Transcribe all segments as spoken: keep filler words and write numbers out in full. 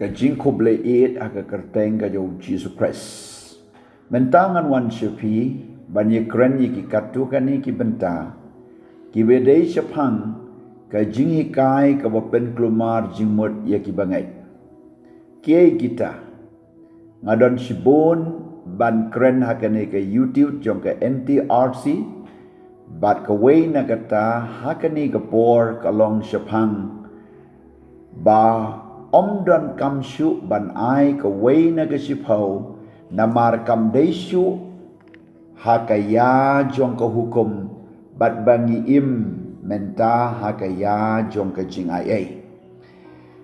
Ka jingkhublei ïeit ha ka kyrteng ka jong u Jisu Khrist. Mynta ngan wan sha phi ban ïakren ïa ki katto katne ki bynta kiba dei shaphang ka jinghikai kaba pynkulmar jingmut ïa ki bangeit. Kiei kita? Nga don shibun ban kren ha kane ka YouTube jong ka N T R C, bad kawei na kata ha kane ka por ka long shaphang ba ym donkam shuh ban ai kawei na ka shiphew, namar kam dei shuh ha ka ïa jong ka hukum, bad ba ngi im mynta ha ka ïa jong ka jingaiei.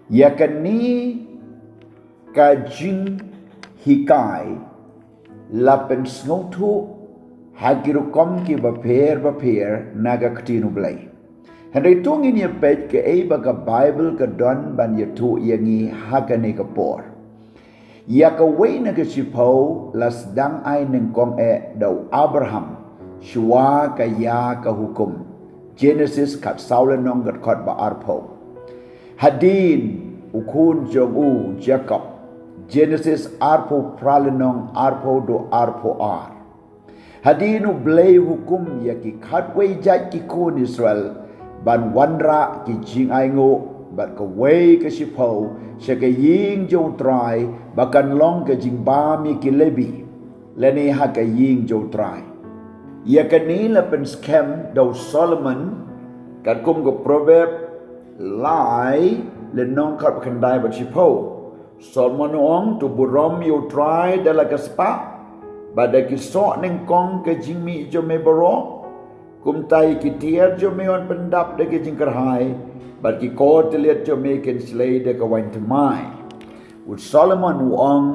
Ïa kane ka jinghikai la pynsngewthuh ha ki rukom kiba pher bapher na ka ktien u Blei. Hynrei to ngin ïa peit kaei ba ka Baibl ka don ban ïathuh ïa ngi ha kane ka por. Ïa kawei na ka shiphew la sdang ai nyngkong eh da u Abraham shuwa ka ïa ka hukum. Genesis khatsaw lynnong, ka dkhot ba arphew. Hadien u khun jong u Jakob. Genesis arphew phra lynnong, arphew haduh arphew ar. Hadien u Blei hukum ïa ki khatwei jait ki khun Israel ban wanrah ki jingainguh bad kawei ka shiphew sha ka ïing jong u Trai, ba kan long ka jingbam ïa ki Lebi, lane ha ka ïing jong u Trai. Ïa kane la pynskhem da u Solomon katkum ka Proverb lai lynnong khatkhyndai bad shiphew. Solomon u ong, to burom ïa u Trai da la ka spah bad da ki soh nyngkong ka jingmih jong me baroh. Kumta ïa ki tiar jong me yn pyndap da ka jingkyrhai, bad ki kor tylliat jong me kin shlei da ka waiñ thymmai. U Solomon u ong,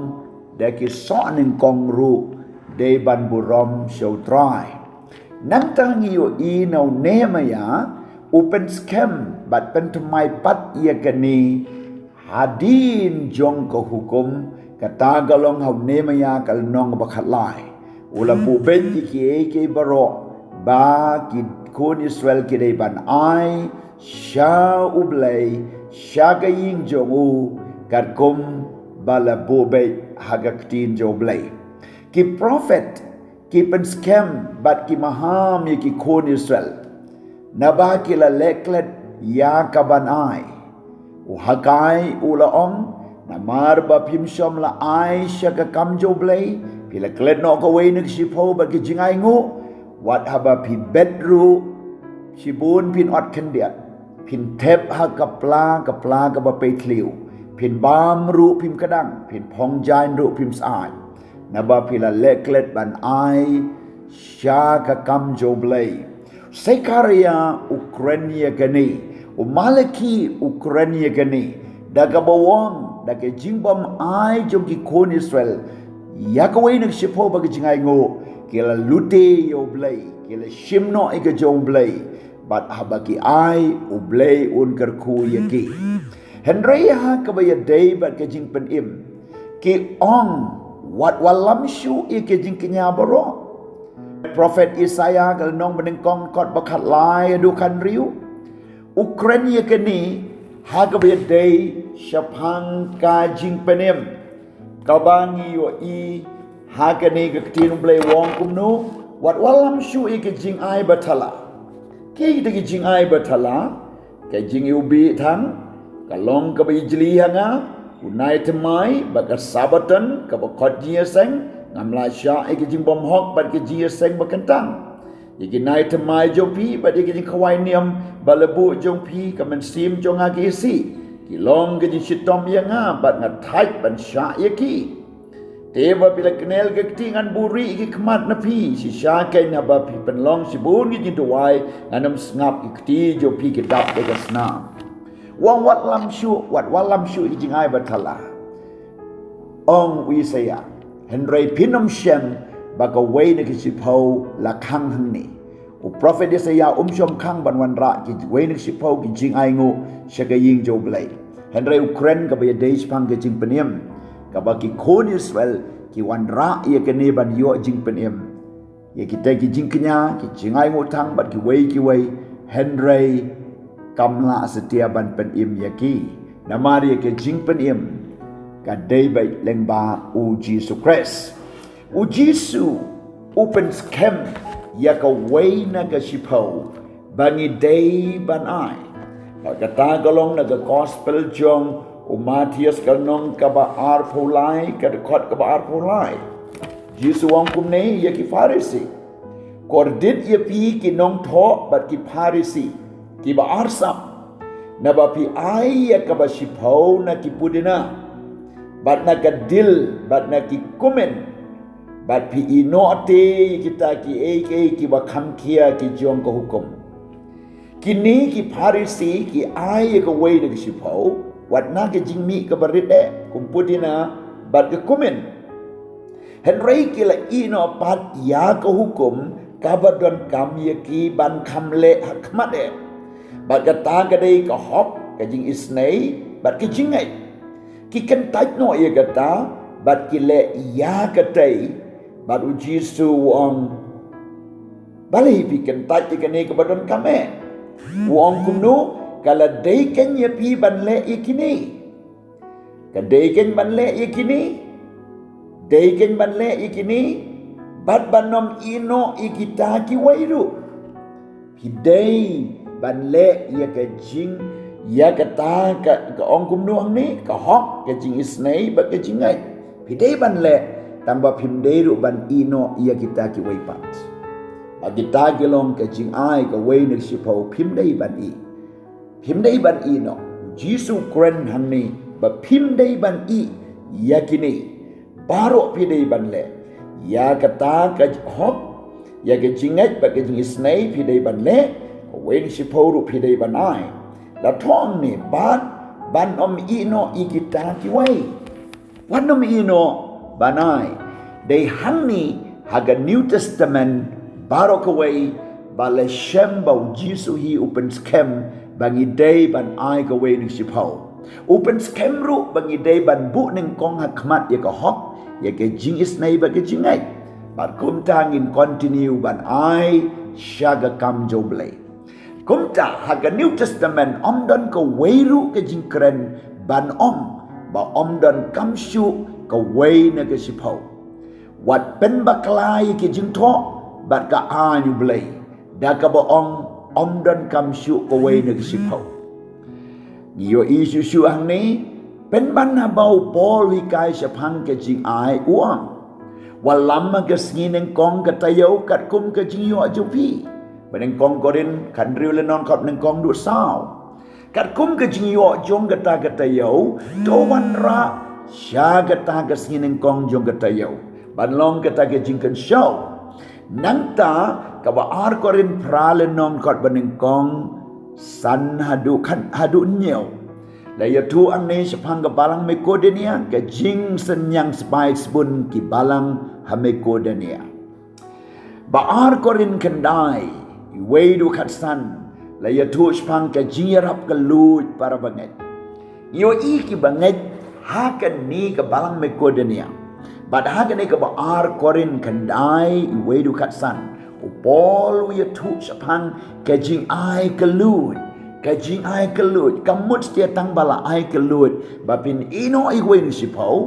da ki soh nyngkong ruh dei ban burom sha u Trai. Nangta ngi ïohi na u Nehemiah u pynskhem bad pynthymmai pat ïa kane hadien jong ka hukum. Kata ka long ha u Nehemiah ka lynnong ba khatlai. U la buh beit ïa kiei kiei baroh ba ki khun Israel ki dei ban ai sha u Blei, sha ka ïing jong u, katkum ba la buh beit ha ka ktien jong u Blei. Ki prophet ki pynskhem bad ki maham ïa ki khun Israel, naba ki la leh klet ïa ka ban ai. U Haggai u la ong, namar ba phim shym la ai sha ka kam jong u Blei, phi la klet noh kawei na ka shiphew bad ki jingainguh, wat haba phi bet ruh shibun phin ot khyndiat, phin thep ha ka pla, ka pla kaba pei thliew, phin bam ruh phim kdang, phin phong jaiñ ruh phim sah, naba phi la leh klet ban ai sha ka kam jong u Blei. Sekhariah u kren ïa kane, u Malaki u kren ïa kane, da kaba u ong, da ka jingbym ai jong ki khun Israel ïa kawei na ka shiphew bad ka jingainguh, ki la lute ïa u Blei, ki la shim noh ïa ka jong u Blei, bad haba ki ai, u Blei un kyrkhu ïa ki. Hynrei ha kaba ïadei bad ka jingpynim, ki ong, wat wallam shuh ïa ka jingkñia baroh. Prophet Isaiah ka lynnong ba nyngkong, dkhot ba khatlai haduh khathynriew, u kren ïa kane ha kaba ïadei shaphang ka jingpynim. Kaba ngi ïohi ha kane ka ktien u Blei u ong kumno, wat wallam shuh ïa ka jingai bathala. Kiei kita ki jingai bathala? Ka jingïewbih than, ka long kaba ïajli ha nga, u nai thymmai bad ka Sabbaton kaba khot jingïaseng, ngam lah shah ïa ka jingbymhok bad ka jingïaseng ba kyntang. Ïa ki nai thymmai jong phi bad ïa ki jingkhawai niam ba la buh jong phi, ka mynsiem jong nga ki isih, ki long ka jingshitom ïa nga bad nga thait ban shah ïa ki. Te ba phi la knel ka kti ngan buhrieh ïa ki khmat na phi, shisha kein haba phi pynlong shibun ki jingduwai, ngan ym sngap, ki kti jong phi ki dap da ka snam. U ong wat lam shuh, wat wallam shuh ïa ki jingai bathala. Ong u Isaiah, hynrei phin ym shem ba kawei na ki shiphew la khang hangne. U prophet Isaiah um shym khang ban wanrah kiwei na ki shiphew ki jingainguh sha ka ïing jong u Blei. Hynrei u kren kaba ïadei shaphang ka jingpynim, kaba ki khun Israel ki wanrah ïa kane ban ïoh jingpynim. Ïa kita ki jingkñia, ki jingainguh tang bad kiwei kiwei, hynrei kam lah satia ban pynim ïa ki. Namar ïa ka jingpynim Ka dei beit lyngba u Jisu Khrist. U Jisu u pynskhem ïa kawei na ka shiphew ba ngi dei ban ai. Bad kata ka long na ka gospel jong u Mathaios ka lynnong kaba arphew lai, ka dkhot kaba arphew lai. Jisu u ong kumne ïa ki Pharisi. Kordit ïa phi ki nongthoh bad ki Pharisi, kiba arsap. Naba phi ai ïa kaba shiphew na ki pudina, bad na ka dil, bad na ki kumin, bad phi ïehnoh te ïa kita kiei kiei kiba kham khia ki jong ka hukum. Kine ki Pharisi ki ai ïa kawei na ka shiphew, wat na ka jingmih kaba rit eh, kum pudina bad ka kumin. Hynrei ki la ïehnoh pat ïa ka hukum kaba donkam ïa ki ban kham leh ha khmat eh. Bad kata ka dei ka hok, ka jingisynei bad ka jingngeit. Ki kyntait noh ïa kata bad ki leh ïa katei. Bad u Jisu u ong, balei phi kyntait ïa kane kaba donkam eh? U ong kumno? Ka la dei kein ïa phi ban leh ïa kine. Ka dei kein ban leh ïa kine. Dei kein ban leh ïa kine. Bad ban ym ïehnoh ïa kita kiwei ruh. Phi dei ban leh ïa ka jing, ïa kata ka, ka ong kumno hangne, ka hok, ka jingisynei bad ka jingngeit. Phi dei ban leh, tangba phim dei ruh ban ïehnoh ïa kita kiwei pat. Ba kita ki long ka jingai kawei na ka shiphew, phim dei ban ïeh. Phim dei ban ïehnoh. Jisu u kren hangne ba phim dei ban ïeh ïa kine. Baroh phi dei ban leh. Ïa kata ka hok, ïa ka jingngeit bad ka jingisynei phi dei ban leh. Kawei na ka shiphew ruh phi dei ban ai. La thoh hangne, bad ban ym ïehnoh ïa kita kiwei. Wat nym ïehnoh ban ai. Dei hangne ha ka New Testament baroh kawei ba la shem ba u Jisu hi u pynskhem ba ngi dei ban ai kawei na ka shiphew. U pynskhem ruh ba ngi dei ban buh nyngkong ha khmat ïa ka hok, ïa ka jingisynei bad ka jingngeit. Bad kumta ngin continue ban ai sha ka kam jong u Blei. Kumta ha ka New Testament ym don kawei ruh ka jingkren ban ong ba ym donkam shuh kawei na ka shiphew. Wat pynbakla ïa ki jingthoh bad ka aiñ u Blei da kaba ong ym donkam shuh kawei na ka shiphew. Ngi ïohi shuh shuh hangne, pynban haba u Paul u hikai shaphang ka jingai u ong, wallam ha ka sngi nyngkong ka taïew katkum ka jingïoh jong phi. Ba nyngkong Korinth khathynriew lynnong khat nyngkong haduh saw. Katkum ka jingïoh jong kata ka taïew, to wanrah sha kata ka sngi nyngkong jong ka taïew ban long kata ka jingkynshew. Nangta kaba ar Korinth phra lynnong khat ba nyngkong san haduh khat, haduh hynñiew. La ïathuh hangne shaphang ka balang Makedonia, ka jingsynñiang spah spun ki balang ha Makedonia. Ba ar Korinth khyndai, wei haduh khatsan, la ïathuh shaphang ka jingïarap ka luid para bangeit. Ïohi ki bangeit ha kane ka balang Makedonia. Bad ha kane kaba ar Korinth khyndai, wei haduh khatsan, u Paul u ïathuh shaphang ka jingai ka luid. Ka jingai ka luid, kam mut satia tang ba la ai ka luid ba phin ïehnoh ïa kawei na ka shiphew.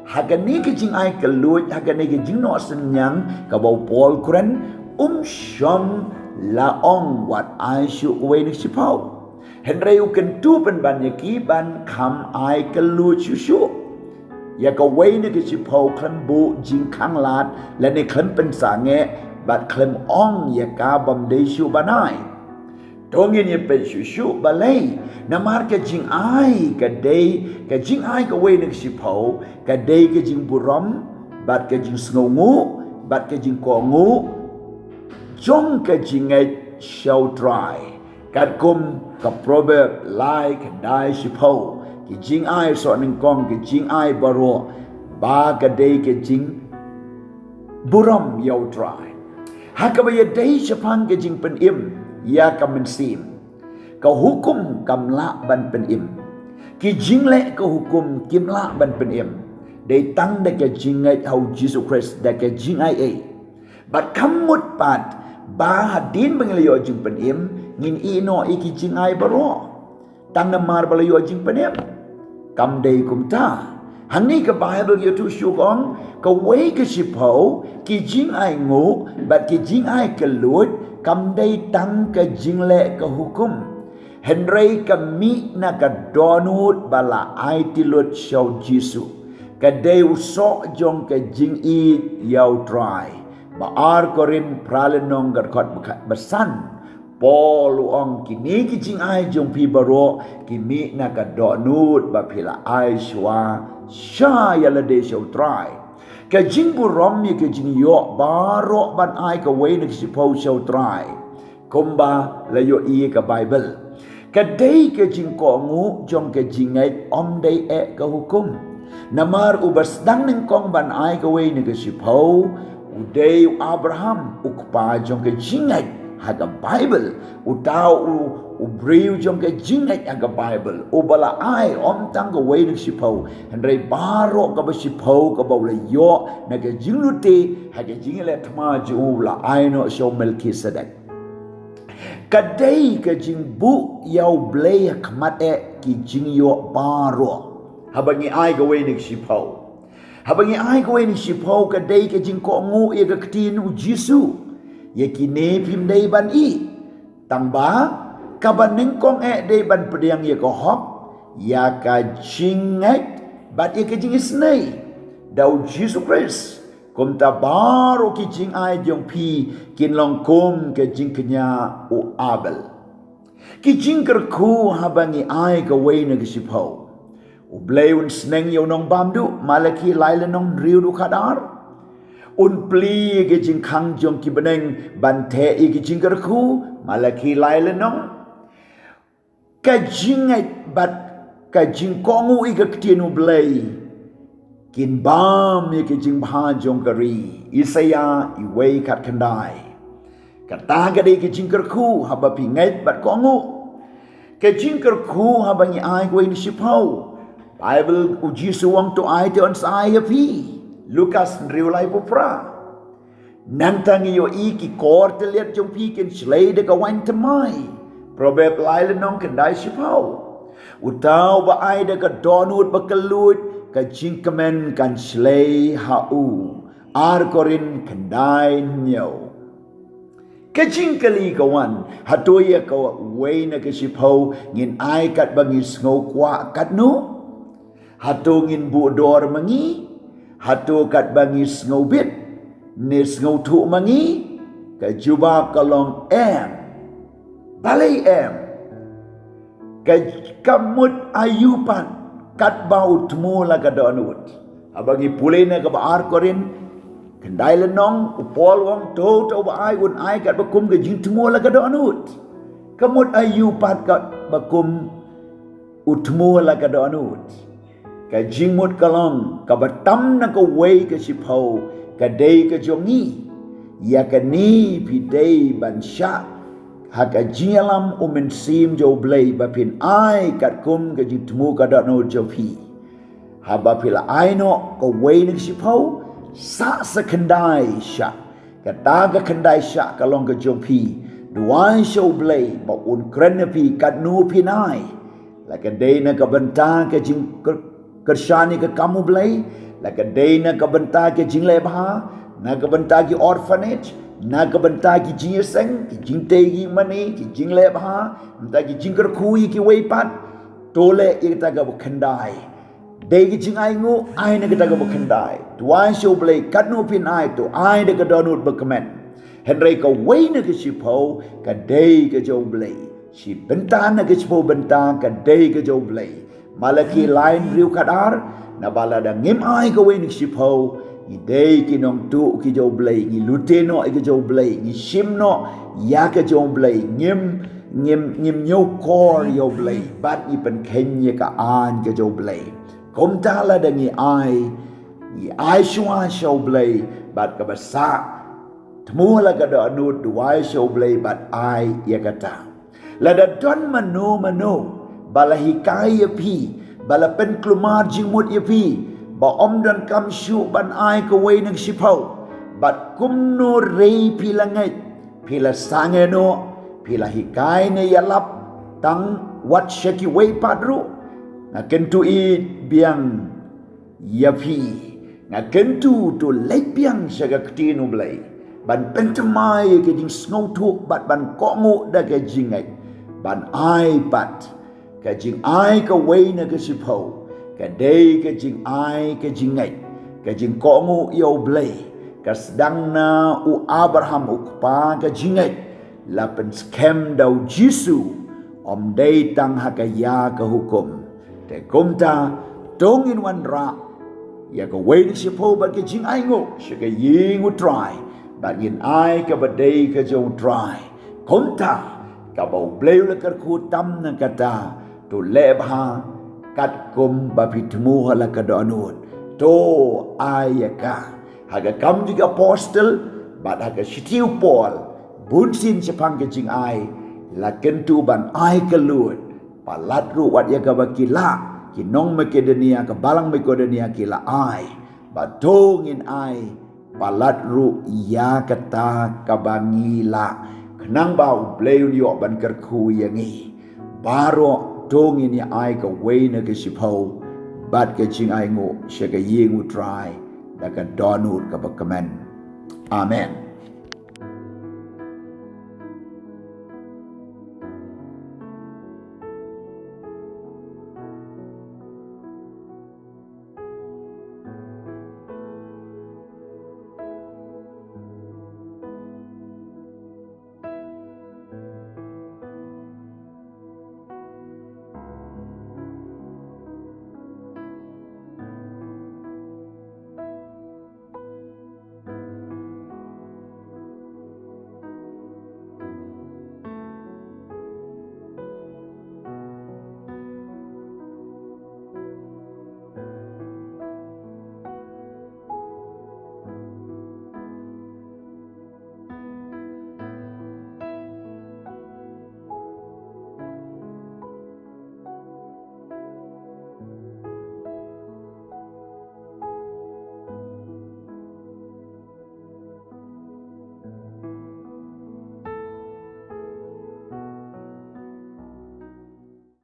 Ha kane ka jingai ka luid, ha kane ka jingnoh synñiang kaba u Paul u kren, um shym la ong wat ai shuh kawei na ka shiphew. Hynrei u kyntu pynban ïa ki ban kham ai ka luid shuh shuh. Ïa kawei na ka shiphew khlem buh jingkhang lad lane khlem pynsangeh bad khlem ong ïa ka bym dei shuh ban ai. To ngin ïa peit shuh shuh balei. Namar ka jingai ka dei, ka jingai kawei na ka shiphew ka dei ka jingburom bad ka jingsngewnguh bad ka jingkohnguh jong ka jingngeit sha u Trai. Katkum ka Proverb lai khyndai shiphew, ki jingai soh nyngkong, ki jingai baroh ba ka dei ka jingburom ïa u Trai. Ha kaba ïadei shaphang ka jingpynim ïa ka mynsiem, ka hukum kam lah ban pynim. Ki jingleh ka hukum kim lah ban pynim. Dei tang da ka jingngeit ha u Jisu Khrist, da ka jingai ei. Bad kam mut pat ba hadien ba ngi la ïoh jingpynim ngin ïehnoh ïa ki jingai baroh tang namar ba la ïoh jingpynim. Kam dei kumta. Hangne ka Baibl ïathuh shuh ong, kawei ka shiphew, ki jingainguh bad ki jingai kylluid kam dei tang ka jingleh ka hukum, hynrei ka mih na ka dohnud ba la aiti lut sha u Jisu. Ka dei u soh jong ka jingïeit ïa u Trai. Ba ar Korinth phra lynnong ka dkhot ba khat ba san. Paul u ong, kine ki jingai jong phi baroh ki mih na ka dohnud ba phi la ai shuwa sha ïalade sha u Trai. Ka jingburom ïa ka jingïoh baroh ban ai kawei na ka shiphew sha u Trai, kumba la ïohi ïa ka Baibl. Ka dei ka jingkohnguh jong ka jingngeit, ym dei eh ka hukum. Namar uba sdang nyngkong ban ai kawei na ka shiphew u dei u Abraham, u kpa jong ka jingngeit ha ka Baibl. Uta u, u briew jong ka jingngeit ha ka Baibl, uba la ai ym tang kawei na ka shiphew, hynrei baroh kaba shiphew kaba u la ïoh na ka jinglute ha ka jingïaleh thma jong u, u la ai noh sha u Melkisedek. Ka dei ka jingbuh ïa u Blei ha khmat eh ki jingïoh baroh. Haba ngi ai kawei na ka shiphew, haba ngi ai kawei na ka shiphew, ka dei ka jingkohnguh ïa ka ktien u Jisu. Ïa kine phim dei ban ïeh. Tangba kaba nyngkong eh dei ban pdiang ïa ka hok, ïa ka jingngeit bad ïa ka jingisynei da u Jisu Khrist. Kumta baroh ki jingai jong phi kin long kum ka jingkñia u Abel. Ki jingkyrkhu haba ngi ai kawei na ka shiphew. U Blei un sneng ïa u nongbam duh, Malaki lai lynnong hynriew dkhot ar. Un plie ïa ka jingkhang jong ki bneng ban theh ïa ki jingkyrkhu, Malaki lai lynnong. Ka jingngeit bad ka jingkohnguh ïa ka ktien u Blei kin bam ïa ka jingbha jong ka ri, Isaïah wei khat khyndai. Kata ka dei ka jingkyrkhu haba phi ngeit bad kohnguh. Ka jingkyrkhu haba ngi ai kawei na ka shiphew. Baibl u Jisu u ong, to ai te yn sa ai ïa phi, Lukas hynriew laiphew phra. Nangta ngi ïohi, ki kor tylliat jong phi kin shlei da ka waiñ thymmai, Proberb lai lynnong khyndai shiphew. Uta uba ai da ka dohnud ba kylluid, ka jingkmen kan shlei ha u, ar Korinth khyndai hynñiew. Ka jingkylli ka wan, hato ïa kawei na ka shiphew ngin ai katba ngi sngew kwah katno? Hato ngin buh dor ma ngi? Hato katba ngi sngewbit ne sngewthuh ma ngi? Ka jubab ka long em. Balei em? Ka, ka mut aïu pat katba u thmu la ka dohnud? Haba ngi pule na kaba ar Korinth khyndai lynnong, u Paul u ong, to uta uba ai un ai katba kum ka jingthmu la ka dohnud. Ka mut aïu pat katba kum u thmu la ka dohnud? Ka jingmut ka long, kaba tam na kawei ka shiphew ka dei ka jong ngi. Ïa kane phi dei ban shah ha ka jingïalam u Mynsiem jong u Blei ba phin ai katkum ka jingthmu ka dohnud jong phi. Haba phi la ai noh kawei na ka shiphew, sah sa khyndai shah. Kata ka khyndai shah ka long ka jong phi. Duwai sha u Blei ba un kren ïa phi katno phin ai. La ka dei na ka bynta ka jingkyr-, kyrshan ïa ka kam u Blei, la ka dei na ka bynta ka jingleh bha, na ka bynta ki orphanage, na ka bynta ki jingïaseng, ki jingtei ki mane, ki jingleh bha, bynta ki jingkyrkhu ïa kiwei pat. To leh ïa kata kaba khyndai. Dei ka jingainguh, ai na kata kaba khyndai. Duwai sha u Blei katno phin ai, to ai da ka dohnud ba kmen. Hynrei kawei na ka shiphew ka dei ka jong u Blei. Shi bynta na ka shiphew bynta ka dei ka jong u Blei. Malaki lai hynriew khat ar, naba lada ngim ai kawei na ka shiphew, ngi dei ki nongtuh ki jong u Blei, ngi lute noh ïa ka jong u Blei, ngi shim noh ïa ka jong u Blei, ngim, ngim, ngim ñiewkor ïa u Blei, bad ngi pynkheiñ ïa ka aiñ ka jong u Blei. Kumta lada ngi ai, ngi ai shuwa sha u Blei, bad kaba sah, thmu la ka dohnud, duwai sha u Blei bad ai ïa kata. Lada don mano mano ba la hikai ïa phi, ba la pynkulmar jingmut ïa phi, ba ym donkam shuh ban ai kawei na ka shiphew, bad kumno ruh phi la ngeit, phi la sangeh noh, phi la hikai ne ïalap tang wat sha kiwei pat ruh. Nga kyntu ïa biang ïa phi. Nga kyntu to leit biang sha ka ktien U Blei, ban pynthymmai ïa ka jingsngewthuh bad ban kohnguh da ka jingngeit, ban ai pat ka jingai kawei na ka shiphew, ka dei ka jingai ka jingngeit, ka jingkohnguh ïa U Blei, ka sdang na u Abraham u kpa ka jingngeit, la pynskhem da U Jisu, ym dei tang ha ka ïa ka hukum. Te kumta, to ngin wanrah ïa kawei na ka shiphew bad ka jingainguh sha ka ïing U Trai, bad ngin ai kaba dei ka jong U Trai. Kumta, kaba U Blei u la kyrkhu tam na kata, to leh bha katkum ba phi thmu ha la ka dohnud. To ai ïa ka. Ha ka Kam jong ki Apostol bad ha ka shithi u Paul, bunsien shaphang ka jingai, la kyntu ban ai kylluid. Palat ruh wat ïa kaba ki lah ki nong Makedonia, ka balang Makedonia ki la ai. Bad to ngin ai palat ruh ïa kata kaba ngi lah, khnang ba U Blei un ïoh ban kyrkhu ïa ngi. Baroh to ngin ïa ai kawei na ka shiphew bad ka jingainguh sha ka ïing U Trai da ka dohnud kaba kmen. Amen.